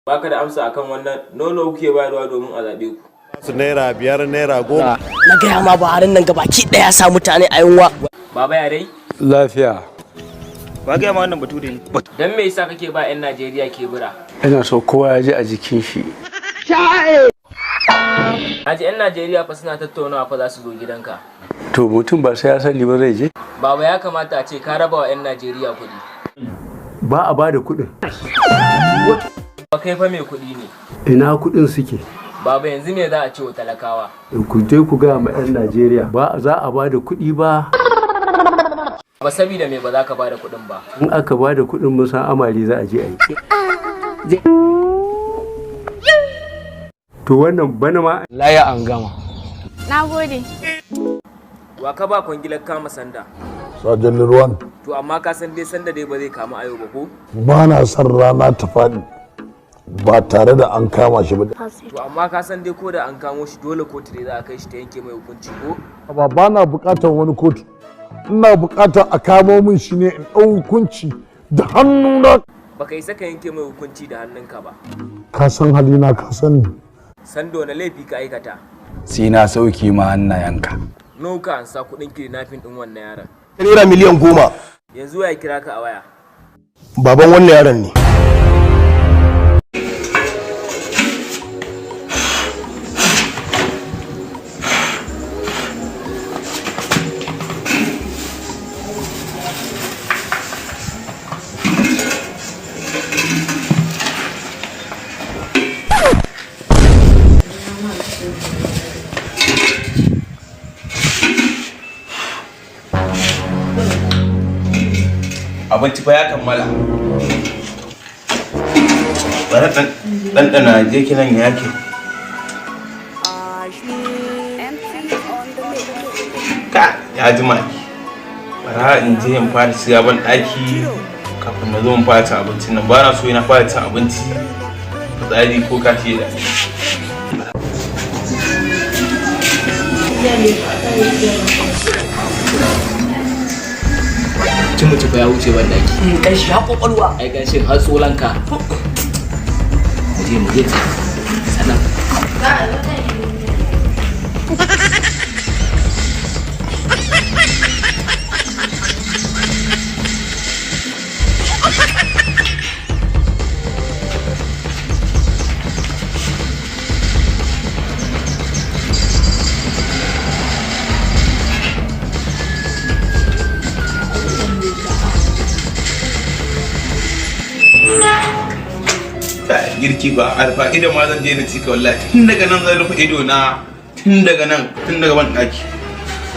Baka da amsa akan wannan, nono kuke bayarwa domin a zaɓe ku? Su ₦5, ₦10. Na gaya ma Buharin nan gabaki ɗaya sa mutane a yunwa. Baba ya dai? Lafiya. Ba gaya ma wannan bature ne. Dan me yasa kake ba 'yan Najeriya kebura? Ina so kowa ya ji a jikin shi. Haji 'yan Najeriya fa suna tattaunawa fa za su zo gidanka. To mutum ba sai ya sani ba zai je? Baba ya kamata a ce ka raba wa 'yan Najeriya kuɗi. Ba a bada kuɗin. Ba kai fa mai kuɗi ne. Ina kuɗin suke? Baba yanzu me za a ce wa talakawa? Ku je ku gaya ma 'yan Najeriya ba za a bada kuɗi ba. Ba sabida me ba za ka bada kuɗin ba. In aka bada kuɗin mun san amari za a je a yi. To wannan bana ma. Laya an gama. Na gode. Wa ka ba kwangilar kama sanda? Sajan Lirwan. To amma ka san dai sanda dai ba zai kama ayo ba ko? Ba na son rana ta faɗi ba tare da an kama shi ba. To amma ka san dai ko da an kamo shi dole kotu dai za a kai shi ta yanke mai hukunci ko? Ba na buƙatar wani kotu. Ina buƙatar a kamo min shi ne in ɗau hukunci da hannuna. Baka isa ka yanke mai hukunci da hannunka ba. Ka san halina, ka san ni. Sando na laifi ka aikata. Sai na sauke ma hannayenka. Nawa ka ansa kuɗin kidnapping ɗin wannan yaron? ₦10,000,000. Yanzu ya kira ka a waya. Baban wannan yaron ne. Abinci fa ya kammala. Bari ɗanɗana je kiran ya ke. Ka ya ji maki. Bara in je in fara shiga ban ɗaki kafin na zo in fara cin abincin nan. Ba na so ina fara cin abinci fitsari ko kashi da. Cin mutu fa ya wuce ban daki. Kanshi har kwakwalwa. Ai kanshin har tsolanka. Mu je mu je. Sannan. Girki ba alfa ido ma zan je na cika wallahi, tun daga nan zan rufe ido na, tun daga nan, tun daga ban daki,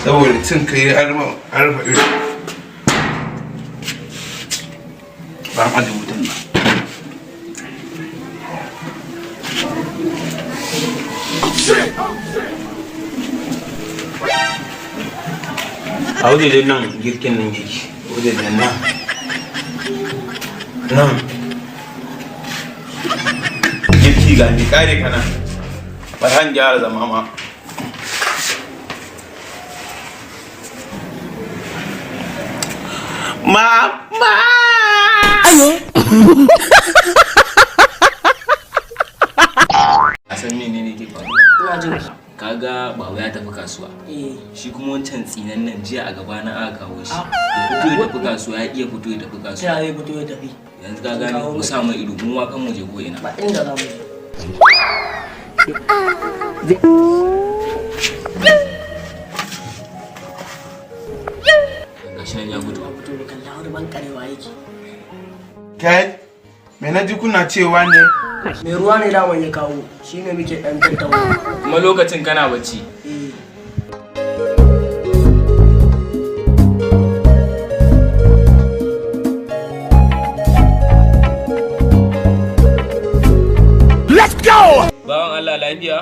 saboda cin kai an rufe ido. Ba an aje wutan nan. A wajejen nan girkin nan yake, wajejen nan nan girki ga ni kare kana ba zan gyara zama ma. Ma ayo. A san menene ke faruwa? Ina jin. Kaga baba ya tafi kasuwa, shi kuma wancan tsinan nan jiya a gaba na aka kawo shi, ya fito ya tafi kasuwa, ya iya fito ya tafi kasuwa. Ta ya fito ya tafi? Yanzu ka gane, mu sa mai ido, mu ma kan mu je ko ina. Ba inda za mu je. Gashi nan ya gudu. Fito da kalla wani ban karewa yake. Kai, me na ji kuna cewa ne? Mai ruwa ne daman ya kawo, shine muke dan tattauna. Kuma lokacin kana bacci. Let's go! Bawan Allah, lafiya?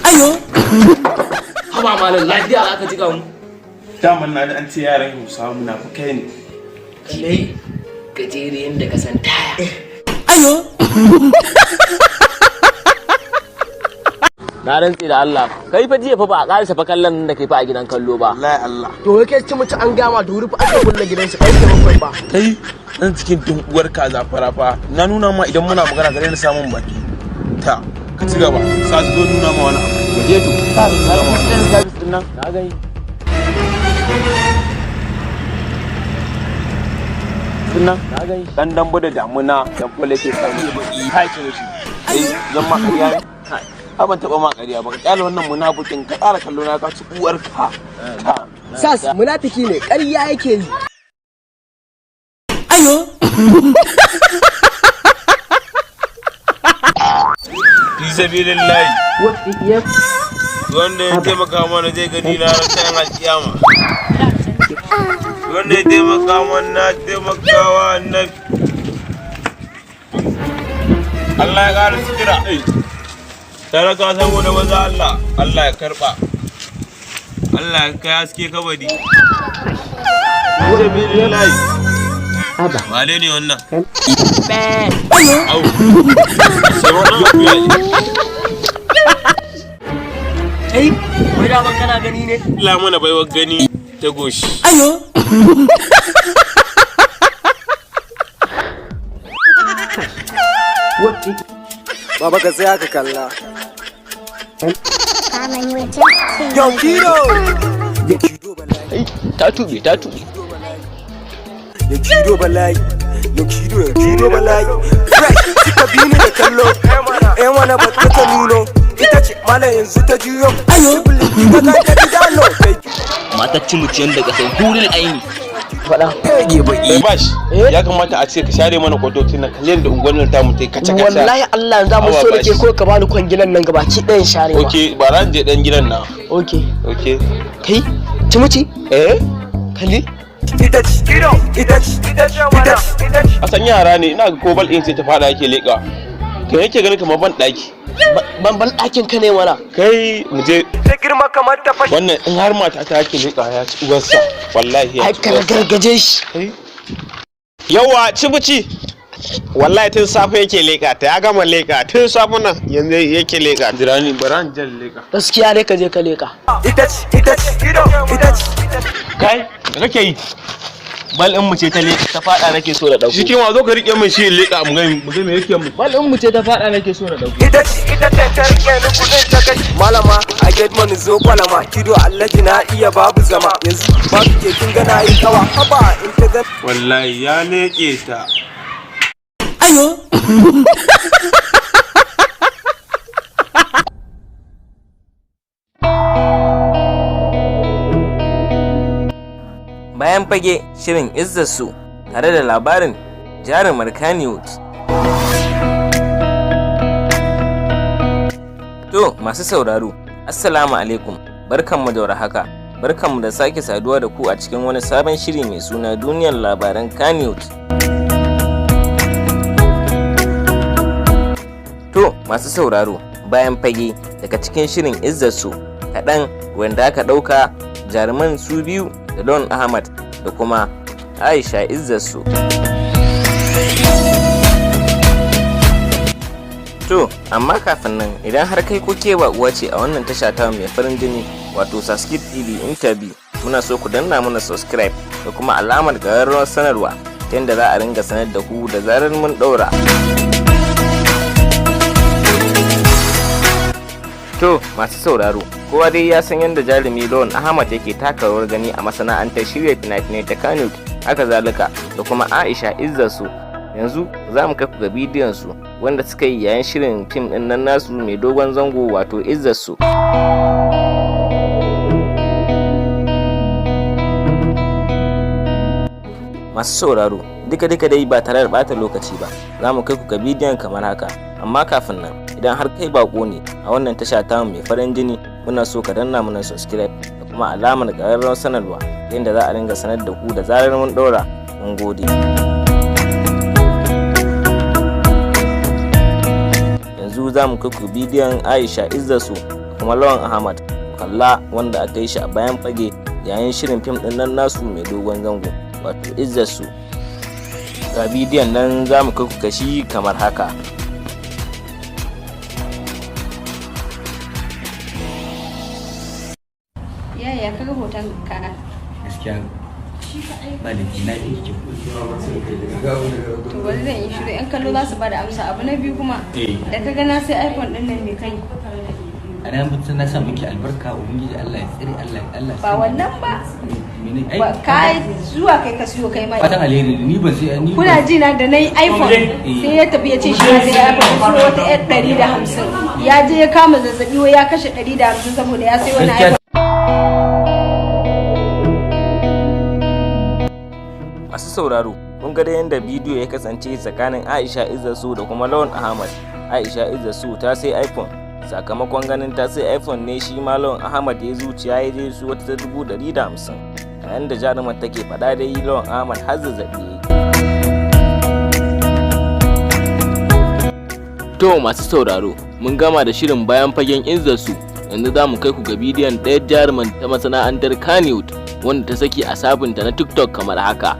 Ayo. Haba malam, lafiya aka jika mu? Daman na da an ce yaran Hausawa munafukai ne. Kalle gajere yadda ka san taya. Ayo. Na rantse da Allah, kai fa jiya fa ba a karasa fa kallon da kai fa a gidan kallo ba. Wallahi Allah. To wai kai ci mutu an gama da wuri fa aka kulle gidansu 7:00 ba. Kai dan cikin dunguwar kaza fara fa na nuna ma idan muna magana gare ni samun baki. Ta ka ci gaba, sa su zo nuna ma wani abu. Mu je to. Service din nan. Na gani. Nan dan dambo da damuna dan kwale ke samu kai ce shi. Eh, zan ma kariya ne. A ban taba ma kariya ba, ka kyale wannan munafikin, ka tsara kallo na ka ci uwar ka. Sas munafiki ne, ƙarya yake yi. Ayo. Fi sabilillahi. Wanda ya taimaka mana zai gani ranar tayin alkiyama. Wanda ya taimaka mana taimakawa annabi. Allah ya ƙara sutura. Talaka saboda maza Allah, Allah ya karɓa. Allah ya kai haske kabari. Sabilillahi. Wane ne wannan? Au. Sai wannan akuya ne. Kai, wai daman kana gani ne? Allah mana baiwar gani ta goshi. Ayo. Baba ka tsaya ka kalla. Yo, Kido! Ta tube, ta tube. Yo, Kido bala'i. Yo, Kido, yo, Kido bala'i. Fresh, suka bi ni da kallo. Eh, wani batta ta nuno. Ita ce malam yanzu ta juyo. Ayo. Ita ta gidano. Matar cimuciyan daga sai hurin aini. Faɗa. Bai bash, ya kamata a ce ka share mana kwatocin nan, kalli da unguwar nan tamu tai kaca kaca. Wallahi Allah yanzu mun so nake ko ka bani kwangilan nan gabaki ɗayan share ma. Okay, ba ran je dan gidan na. Okay. Okay. Kai, cimuci? Eh? Kalli. Ita ce, ita ce, ita ce, ita ce. A san yara ne, ina ga ko bal ɗin sai ta fada yake leƙa. Kai yake ganin kamar ban ɗaki. Ban ban ɗakin ka ne mana. Kai mu je. Ta girma kamar ta fashe. Wannan in har mata ta yake leƙa ya ci uwarsa. Wallahi ya Ai ci ka uwarsa. gargaje shi. Yawa cibici. Wallahi tun safe yake leƙa ta, ya gama leƙa tun safe nan yanzu yake leƙa. Jirani bara in jan leƙa. Gaskiya dai ka je ka leƙa. Ita ce, ita ce, ita ce. Kai, me kake yi? Bal ɗin mu ce ta le ta fada nake so na dauko. Shi ma zo ka rike min shi in leƙa mu ga mu ga me yake mu. Bal ɗin mu ce ta fada nake so na dauko. Ita ce, ita ce ta rike ni kudin ta kai. Malama, I get money zo kwalama. Kido Alhaji na iya babu zama. Yanzu babu ke kin gana yi kawa. Haba in ta ga Wallahi ya leƙe ta. Ayo. Bayan fage shirin Izzar So tare da labarin jarumar Kannywood. To masu sauraro, Assalamu alaikum, barkanmu da warhaka, barkanmu da sake saduwa da ku a cikin wani sabon shiri mai suna duniyar labaran Kannywood. To masu sauraro, bayan fage daga cikin shirin Izzar So kaɗan wanda aka ɗauka jaruman su biyu da Don Ahmad da kuma Aisha Izzar So. To, amma kafin nan idan har kai ko ke uwa ce a wannan tasha ta mai farin jini, wato Saskit TV Interview, muna so ku danna mana subscribe da kuma alamar ƙararrawar sanarwa ta yadda za a ringa sanar da ku da zarar mun ɗaura. To, masu sauraro, kowa dai ya san yadda jarumi Lawan Ahmad yake taka rawar gani a masana'antar shirya fina-finai ta Kano, haka zalika da kuma Aisha Izzar So. Yanzu za mu kai ku ga bidiyon su wanda suka yi yayin shirin fim ɗin nan nasu mai dogon zango, wato Izzar So. Masu sauraro, duka duka dai ba tare da bata lokaci ba, za mu kai ku ga bidiyon kamar haka. Amma kafin nan, idan har kai bako ne a wannan tasha ta mai farin jini, muna so ka danna mana subscribe da kuma alamar ƙararrawar sanarwa yadda za a ringa sanar da ku da zarar mun ɗaura. Mun gode. Yanzu za mu kai ku bidiyon Aisha Izzar So da kuma Lawan Ahmad, kalla wanda aka yi shi a bayan fage yayin shirin fim ɗin nan nasu mai dogon zango, wato Izzar So. Ga bidiyon nan za mu kai ku kashi kamar haka. Yaya kaga hoton ka? Gaskiya ba da na fi kyau. To bari zan yi shiru, yan kallo za su bada amsa. Abu na biyu kuma, da ka ga na sai iPhone din nan, me kai? A nan mutum na sa miki albarka, ubangiji Allah ya tsare, Allah Allah. Ba wannan ba. Mene ai? Ba ka zuwa kai ka siyo kai mai. Fatan alheri, ni ban sai ni. Kuna ji na, da nayi iPhone sai ya tafi ya ce shi ma sai iPhone, ya siyo wata yar 150, ya je ya kama zazzabi, wai ya kashe 150 saboda ya sai wani Gaskiya. iPhone. Masu sauraro, kun ga da yadda bidiyo ya kasance tsakanin Aisha Izzar So da kuma Lawan Ahmad. Aisha Izzar So ta sai iPhone, sakamakon ganin ta sai iPhone ne shi ma Lawan Ahmad ya zuciya ya je su wata ta 150,000. Yayin da jarumar take faɗa dai, Lawan Ahmad har zazzaɓi ya yi. To masu sauraro, mun gama da shirin bayan fagen Izzar So, yanzu za mu kai ku ga bidiyon ɗaya jaruman ta masana'antar Kannywood wanda ta saki a sabunta na TikTok kamar haka.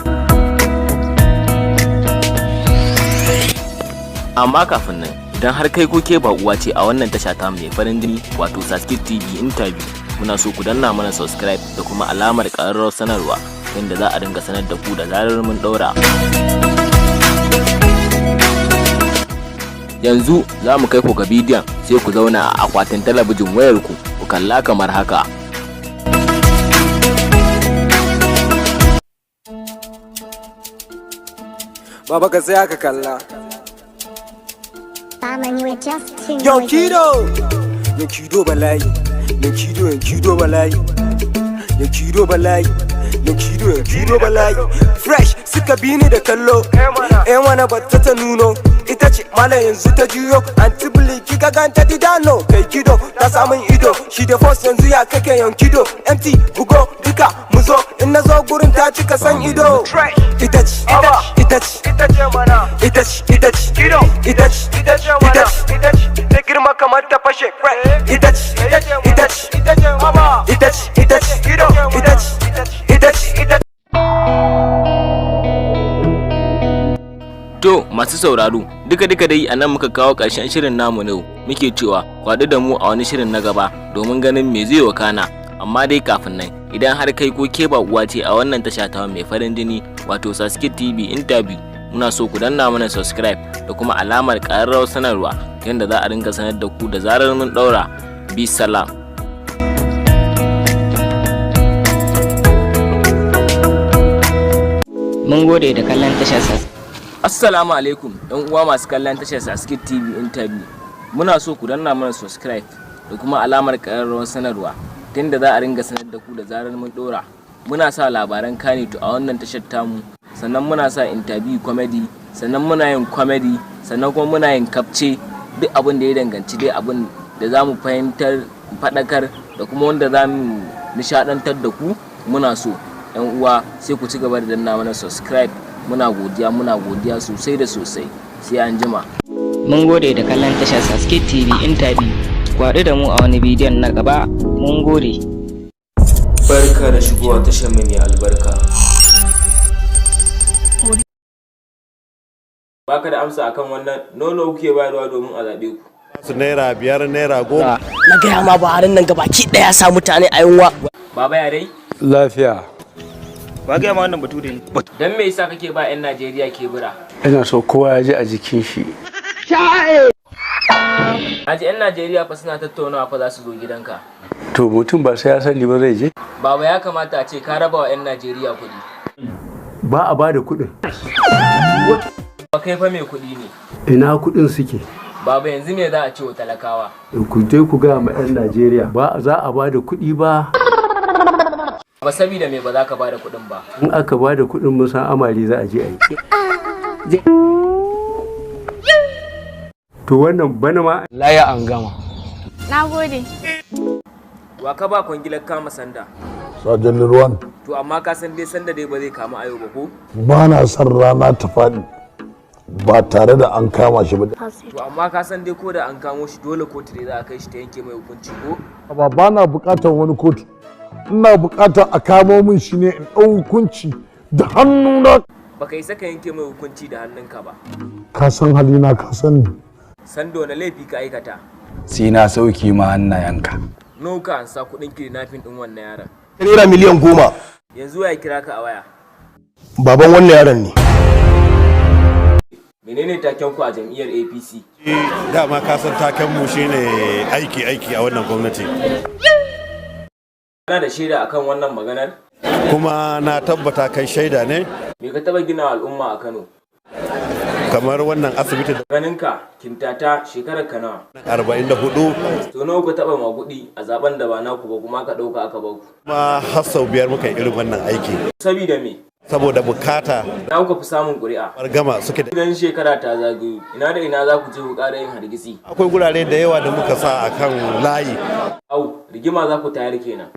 Amma kafin nan, idan har kai ko ke uwa ce a wannan tasha ta mai farin jini, wato Saskit TV Interview, muna so ku danna mana subscribe da kuma alamar ƙararrawar sanarwa yadda za a dinga sanar da ku da zarar mun ɗaura. Yanzu za mu kai ku ga bidiyon, sai ku zauna a akwatin talabijin wayarku ku kalla kamar haka. Baba, ka tsaya ka kalla. Yo Kido, yo Kido bala'i, yo Kido, yo Kido bala'i, yo Kido bala'i, yo Kido, yo Kido bala'i. Fresh suka bi ni da kallo, eh wana batta ta nuno. Ita ce malam yanzu ta juyo, anti biliki ka ganta didano. Kai Kido ta samun ido, shi da force yanzu ya kake yan Kido. MT bugo duka mu zo, in na zo gurin ta cika san ido. Ita ce, ita ce, ita ce mana, ita ce, ita ce, ita ce, ita ce, ita ce, ita ce, ta girma kamar ta fashe. Ita ce, ita ce, ita ce, ita ce, ita ce, ita ce, ita ce, ita. To masu sauraro, duka duka dai a nan muka kawo ƙarshen shirin namu na yau. Muke cewa kwaɗu da mu a wani shirin na gaba domin ganin me zai wakana. Amma dai kafin nan, idan har kai ko ke uwa ce a wannan tasha ta mai farin jini, wato Saskit TV Interview, muna so ku danna mana subscribe da kuma alamar ƙararrawar sanarwa yadda za a ringa sanar da ku da zarar mun ɗaura. Bi salam. Mun gode da kallon tashar Sas. Assalamu alaikum ɗan uwa masu kallon tashar Saskit TV Interview. Muna so ku danna mana subscribe da kuma alamar ƙararrawar sanarwa tunda za a ringa sanar da ku da zarar mun ɗora. Muna sa labaran Kannywood a wannan tashar tamu, sannan muna sa interview comedy, sannan muna yin comedy, sannan kuma muna yin kapce, duk abin da ya danganci dai abin da za mu fahimtar, faɗakar da kuma wanda za mu nishaɗantar da ku muna so. Yan uwa, sai ku ci gaba da danna mana subscribe. Muna godiya, muna godiya sosai da sosai. Sai an jima. Mun gode da kallon tashar Saske TV Interview. Ku haɗu da mu a wani bidiyon na gaba. Mun gode. Barka da shigowa tashar mu mai albarka. Baka da amsa akan wannan? Nono kuke bayarwa domin a zaɓe ku? Su ₦5, ₦10. Na gaya ma, Buharin nan gabaki ɗaya sa mutane a yunwa. Baba, ya dai? Lafiya. Ba ga ma wannan bature ne. Dan me yasa kake ba 'yan Najeriya kebura? Ina so kowa ya ji a jikin shi. Naji 'yan Najeriya fa suna tattaunawa fa za su zo gidanka. To, mutum ba sai ya sani ba zai je. Baba, ya kamata a ce ka raba wa 'yan Najeriya kuɗi. Ba a ba da kuɗin. Ba kai fa mai kuɗi ne. Ina kuɗin suke? Baba, yanzu me za a ce wa talakawa? Ku je ku gaya ma 'yan Najeriya ba za a ba da kuɗi ba. Ba sabida me ba za ka bada kuɗin ba? In aka ba da kuɗin, mun san amari za a je a yi. To, wannan bana ma. Laya an gama. Na gode. Wa ka ba kwangilar kama Sanda? Sajan Lirwan. To, amma ka san dai Sanda dai ba zai kama ayo ba ko? Ba na son rana ta faɗi ba tare da an kama shi ba. To, amma ka san dai ko da an kamo shi, dole kotu dai za a kai shi ta yanke mai hukunci ko? Ba na buƙatar wani kotu. Ina buƙatar a kamo min shi ne in ɗau hukunci da hannuna. Baka isa ka yanke mai hukunci da hannunka ba. Ka san halina, ka san ni. Sando, na laifi ka aikata? Sai na sauke ma hannayenka. Nawa ka ansa kuɗin kidnapping ɗin wannan yaron? ₦10,000,000. Yanzu ya kira ka a waya? Baban wannan yaron ne. Menene taken ku a jam'iyyar APC? Dama ka san taken mu shine aiki, aiki a wannan gwamnati. Kana da shaida akan wannan maganar? Kuma na tabbata kai shaida ne. Me ka taba gina al'umma a Kano? Kamar wannan asibiti da Ganinka, kintata, shekarar ka nawa? 44. To, nawa ku taba magudi a zaben da ba naku ba kuma aka dauka aka ba ku? Kuma har sau 5 muka yi irin wannan aiki. Sabida me? Saboda bukata. Na kuka fi samun ƙuri'a? Gama suke da Idan shekara ta zagayo, ina da ina za ku je ku ƙara yin hargitsi? Akwai gurare da yawa da muka sa akan layi. Au, rigima za ku tayar kenan.